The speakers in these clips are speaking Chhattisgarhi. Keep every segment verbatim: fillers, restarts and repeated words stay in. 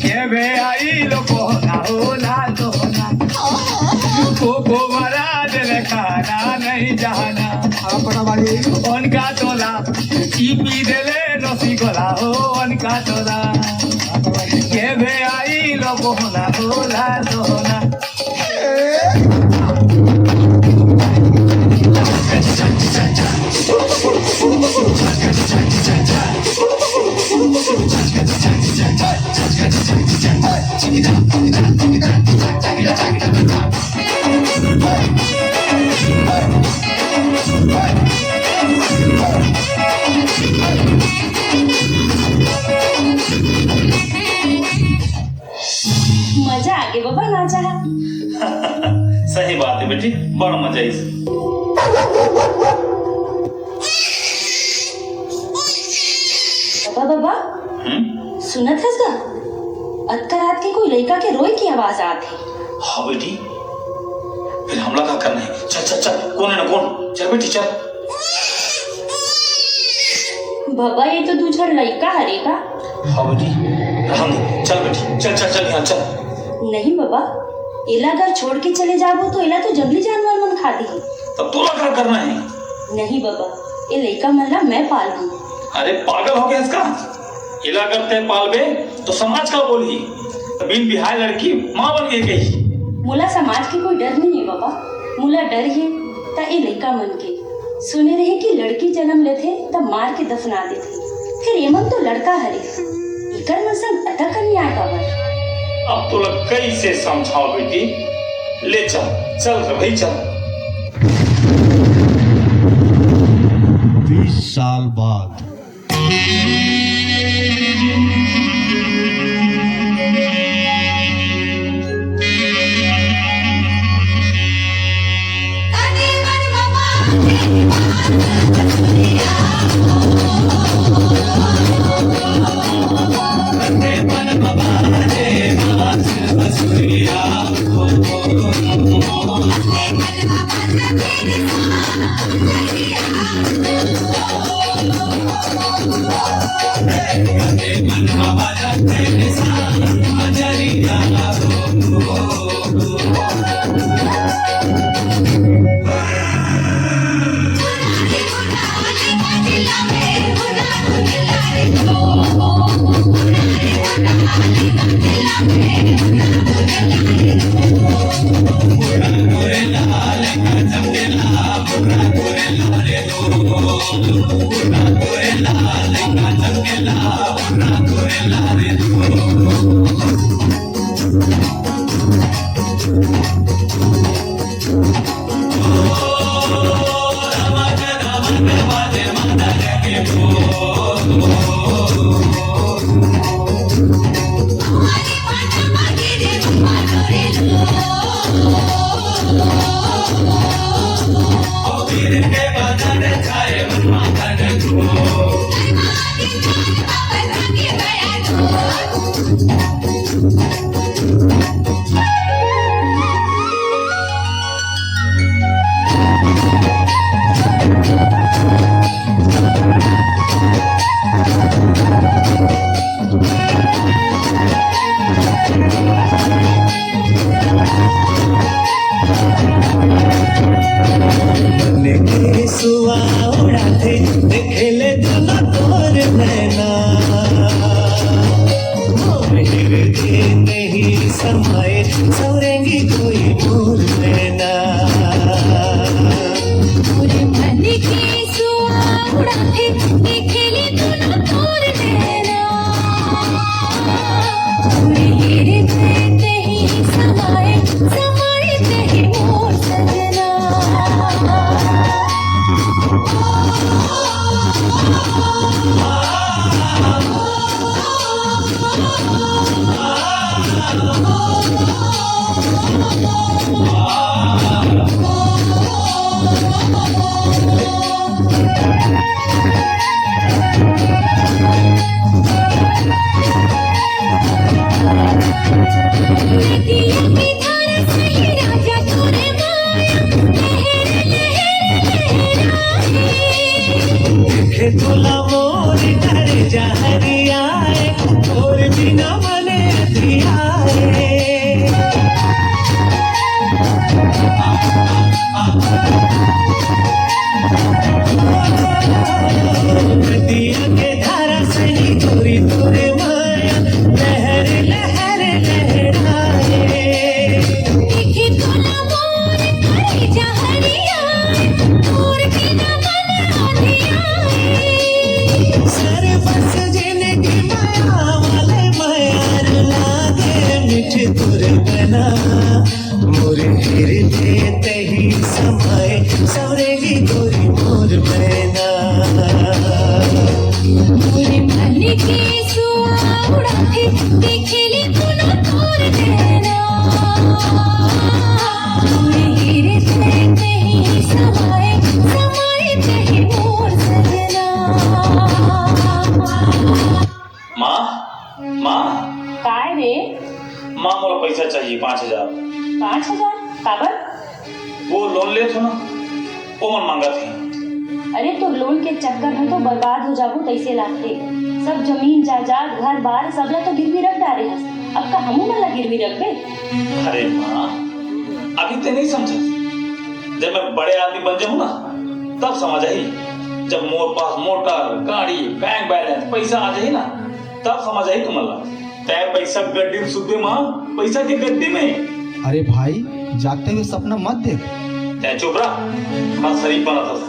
के बे आई लो कोना होला दोना। को को मरा दिल खाना नहीं जाना। उनका तोला, चीपी देले रसी गोला हो, उनका तोला। के बे आई लो कोना होला दोना। मजा आगे बाबा, मजा। सही बात है बेटी, बड़ मजा आइस। बाबा, बाबा, हम्म? सुनत हस का? अतका रात के कोई लइका के रोए के आवाज आत हे। हाँ बेटी, फिर हमला का करना है? चल चल चल, कोन है ना कोन, चल बेटी चल। बाबा, ये तो दू झन लइका हरे का? हाँ बेटी, रहन दे, चल बेटी, चल चल चल, यहाँ चल। नहीं बाबा, एला अगर छोड़ के चले जाबो तो एला तो जंगली जानवर मन खा दिही। तब तोला का करना है? नहीं बाबा, ये लइका मन ला मैं पालहूँ। अरे पागल हो गया इसका? एला अगर तय पालबे तो समाज का बोलही? बिन बिहाय लड़की माँ बन गई कही। मोला समाज के कोई डर नहीं है बाबा, मोला डर है त ए लइका मन के। सुने रहे कि लड़की जन्म लेथे त मार के दफना देथे, फिर एमन तो लड़का हरे, एकर मन संग अतक अन्याय काबर? अब तोला कैसे समझाओ बेटी? ले चल, चल रे भाई चल। बीस साल बाद। सुआ उड़ाथे, देखे ले दुनो तोर नैना। मोर हृदय में ही समाए, सौरेंगी कोई मोर नैना। मोर मन के सुआ उड़ाथे, देखे ले दुनो तोर नैना। मोर हृदय में ही समाए, समाए ते ही मोर सजना। तोला मोर करेजा हरियाए, तोर बिना मन अधियाए। नदिया के धारा सही तोरी तोरे माया, लहर लहर लहराए। देखे तोला मोर करेजा हरियाए, तोर बिना मन अधियाए। सर बस जिनगी माया वाले माया लागे, मिठ तोर बना। मोर हृदय तही समाए, सौरेंगी गोरी मोर मैना। मोर मन के सुआ उड़ाथे, देखे ले दुनो तोर नैना। मोर हृदय तही समाए, समाए तही मोर सजना। माँ, माँ। काय रे? माँ, मोला पैसा चाहिए, पाँच हजार। पाँच हजार? काबर? वो लोन लेत हो ना, वो मन मांगत हे। अरे, तो लोन के चक्कर में तो बर्बाद हो जाबो, तैसे लागथे। सब जमीन जायदाद, घर बार, सबला तो गिरवी रख डारे हस। अब का हमू मन ला गिरवी रखबे? अरे माँ, अभी ते नहीं समझत। जब मैं बड़े आदमी बन जाऊँ ना, तब समझ आही। जब मोर पास मोटर, गाड़ी, बैंक बैलेंस, पैसा आ जाही ना, तब समझ आही तुमन ला। तै पैसा गड्डी में सुतबे माँ, पैसा के गड्डी में। अरे भाई, जागते हुए सपना मत देख। तै चुप रह, बड़ा शरीफ बनत हस।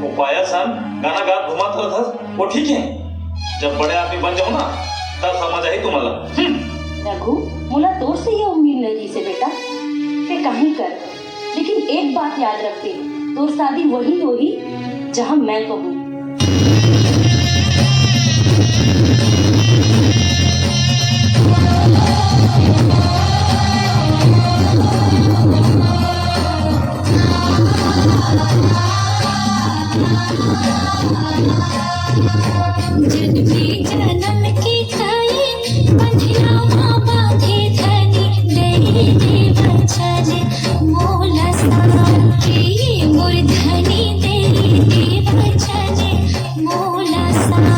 वो पाया सन गाना गात घुमात रहत हस, वो ठीक है। जब बड़े आदमी बन जाओ ना, तब समझ आही तुमन ला। हम्म। रघु, मोला तोर से ये उम्मीद नहीं रहिसे बेटा। ते कहीं कर, लेकिन एक बात याद रखबे, तोर शादी वही होही, जहाँ मैं कहूँ। जन्मे जन्म के कई बंधना मा बांधे धनी, दे दे वचन मोला साथ के मोर धनी, दे दे वचन मोला साथ।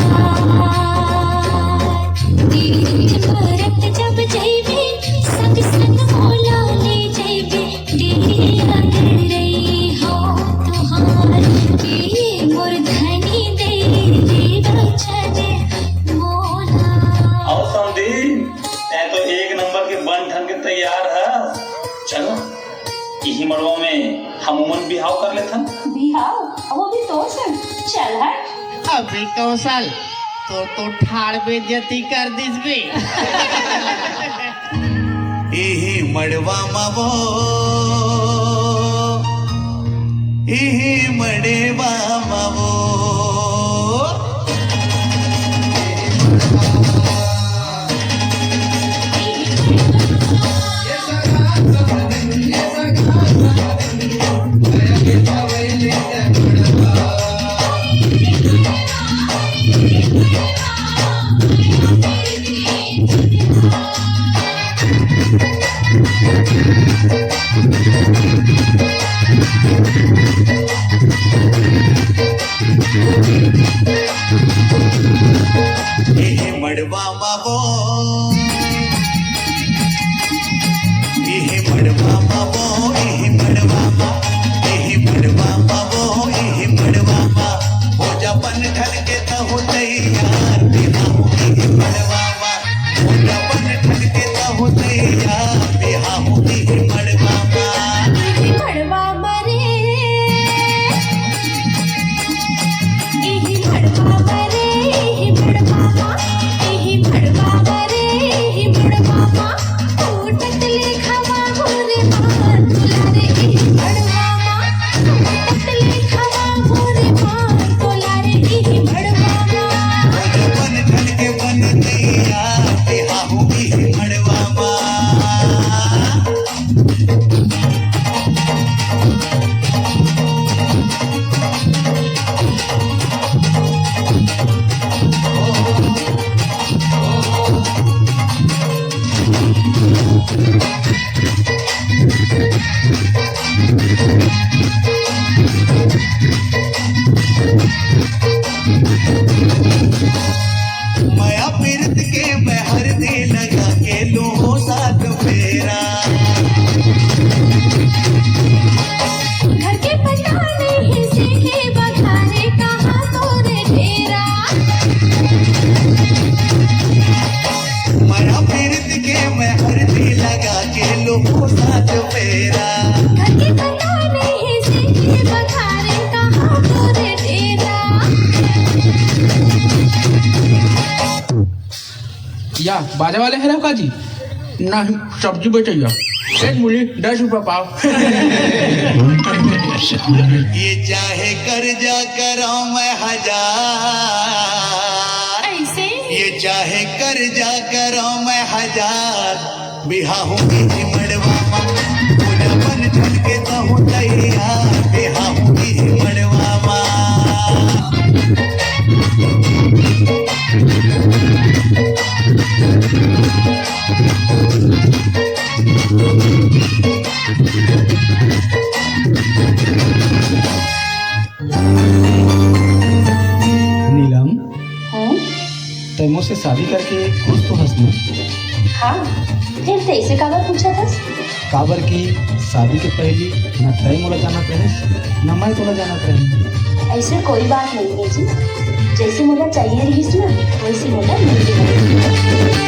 तीरथ बरत जब जइबे, संग संग मोला ले जइबे, दे अगर रही हो तुहार के मोर धनी, दे दे वचन मोला। आओ समधी, तै तो एक नंबर के बन ठन के तैयार है। चलो, इही मड़वा में हम उमन बिहाव कर लेथन। बिहाव? वो भी तोर संग? चल हट। अभी कौशल, तो, तो ठाड़ बेइज्जती कर दिस बे। इही मड़वा म वो, इही मड़वा म वो। एहे मड़वा म वो, एहे मड़वा म वो, एहे मड़वा म, एहे मड़वा म वो, एहे मड़वा म। हो जा बन ठन के त हो तैयार, बिहाव एहे मड़वा म। हो जा बन ठन के त हो तैयार, बिहाव एहे मड़वा म। एही मड़वा म रे, एही मड़वा म रे, एही मड़वा म, एही मड़वा म रे, एही मड़वा म। फूटत ले खवा हो रे मार तोला रे, एही मड़वा म। फूटत ले खवा हो रे मार तोला रे, एही मड़वा म। बन ठन के बन तैयार, बिहाव एही मड़वा म। मया पीरत के मैं हरदी लगा के लूं सात फेरा। घर के पता नहीं से के बघारे कहाँ तोरे डेरा। मया पीरत के मैं हरदी लगा के लूं सात फेरा। घर के पता नहीं से के बघारे कहाँ तोरे डेरा। या बाजा वाले हरव का जी? नहीं, सब्जी बेचइया। एक मूली दस रुपया पाव। ये चाहे कर्जा कराऊं मैं हजार, ऐसे? ये चाहे कर्जा कराऊं मैं हजार, बिहाव एही मड़वा म। पूजा बन ठन के त हो तैयार, बिहाव एही मड़वा म। नीलम, हम्म? तै मोसे शादी करके खुश तो हस ना? हाँ, फिर तैसे काबर पूछत हस? काबर कि शादी के पहिली न तै मोला जानत रहेस, न मैं तोला जानत रहें। ऐसे कोई बात नहीं है जी, जैसे मोला चाहिए रहिस ना, वैसे मोला मिल गे।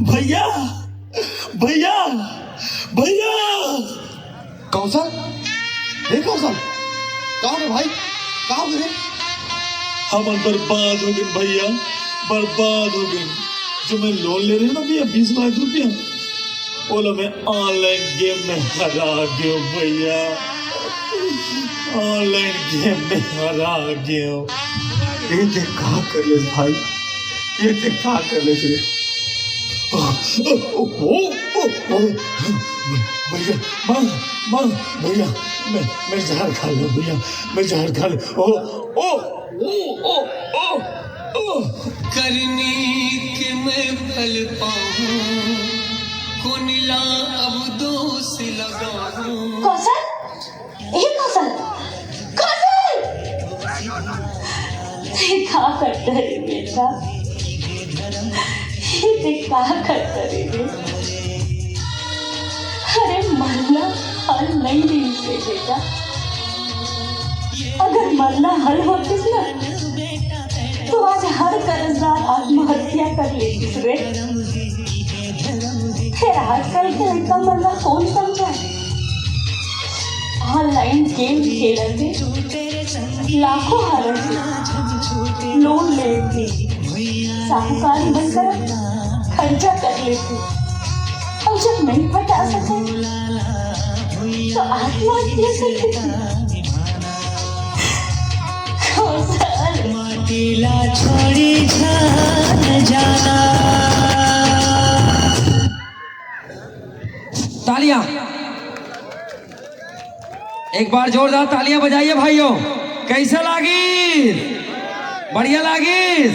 भैया, भैया, भैया। कौशल, हे कौशल, का हो रे भाई, का हो रे? हमन बर्बाद हो गए भैया, बर्बाद हो गए। जो मैं लोन ले रहे ना भैया, बीस लाख रुपया, ओला मैं ऑनलाइन गेम में हरा गयो भैया, ऑनलाइन गेम में हरा गयो। ये देख का कर ले भाई, ये देख का कर ले रे। ओ, ओ, ओ, ओ, ओ, भैया, माँ, माँ, भैया, मैं, मैं जहर खा लूँ भैया, मैं जहर खा लूँ। ओ, ओ, ओ, ओ, ओ, ओ। करनी के मैं फल पाऊं, कोनिला अब दोष लगाऊं। कौशल, ए कौशल, कौशल! ये का करता रे बेटा? ये ते का करता रे बे? अरे मरना हल नहीं रहिस रे बेटा। अगर मरना हल होतिस ना, तो आज हर कर्जदार आत्महत्या कर लेतिस रे। फेर आजकल के लइका मन ला कोन समझाय? ऑनलाइन गेम खेलत हे, लाखों हारत हे, लोन लेत हे, साहूकार बनकर खर्चा कर लेत हे, अउ जब नहीं पटा सके, तो आत्महत्या कर लेत हे। कौशल। माटी ला छोड़ी जान जाना। तालियां, एक बार जोरदार तालियां बजाइए भाइयों। कैसा लागिस? बढ़िया लागिस?